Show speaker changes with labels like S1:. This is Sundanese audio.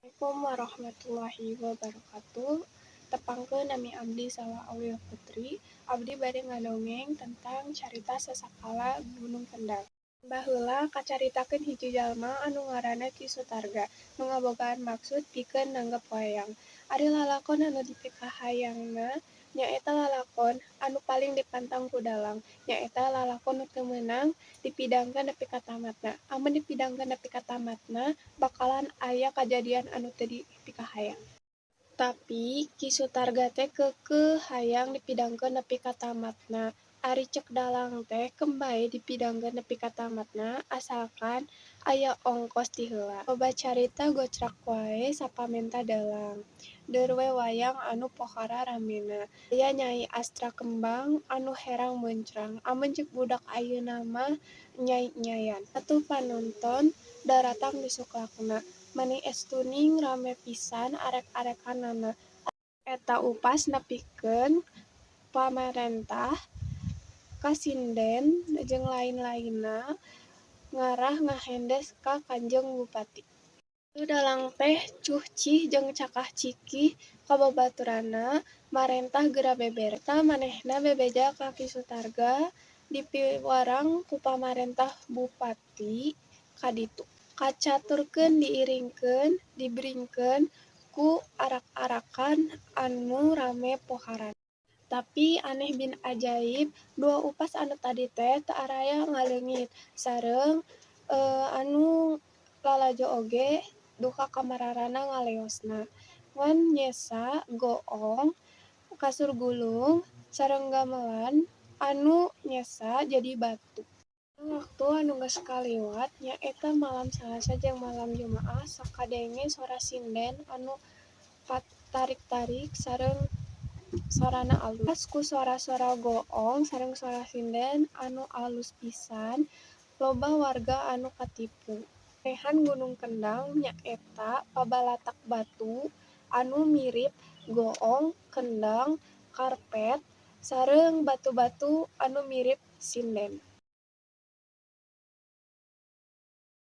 S1: Assalamualaikum warahmatullahi wabarakatuh. Tepangkeun, nami abdi Salwa Aulia Putri. Abdi bade ngadongeng tentang carita Sasakala Gunung Kendang. Baheula kacaritakeun hiji jalma anu ngaranna Ki Sutarga, nu ngabogaan maksud pikeun nanggap wayang. Ari lalakon anu dipikahayangna nyaeta lalakon anu paling dipantang ku dalang, nyaeta lalakon nu teu meunang dipidangkeun nepi ka tamatna. Amun dipidangkeun nepi ka tamatna, bakalan aya kajadian anu teu dipikahayang. Tapi Ki Sutarga teh keukeuh hayang dipidangkeun nepi ka tamatna. Ari ceuk dalang teh keun bae dipidangkeun nepi ka tamatna, asalkan aya ongkos ti heula. Loba carita gocrak wae sapamenta dalang, deur we wayang anu pohara ramena. Aya Nyai Astra Kembang anu herang muncrang, amun ceuk budak ayeuna mah nyai-nyayan. Atuh panonton daratang disuklakna, meni estuning rame pisan arek-arekanana. Eta upas nepikeun pamarentah, kasinden jeung lain-lainna ngarah ngahendes ka Kanjeng Bupati. Atuh dalang teh cuh cih jeung cakah cikih ka babaturanna marentah geura beberes. Eta manehna bebeja ka Ki Sutarga dipiwarang ku pamarentah bupati ka ditu. Kacaturkeun diiringkeun dibringkeun ku arak-arakan anu rame poharana. Tapi aneh bin ajaib, dua upas anu tadi teh teu araya ngaleungit sareng anu lalajo oge duka kamarana ngaleosna. Ngan nyesa goong, kasur gulung, sareng gamelan anu nyesa jadi batu. Waktu anu geus kaliwat nyaeta malam Salasa jeung malam Jumaah, sok kadenge sora sinden anu katarik-tarik sareng sorana alus. Pas ku sora-sora goong sareng sora sinden anu alus pisan, loba warga anu katipu. Kaanehan Gunung Kendang nyaeta pabalatak batu anu mirip goong, kendang, karpet, sareng batu-batu anu mirip sinden.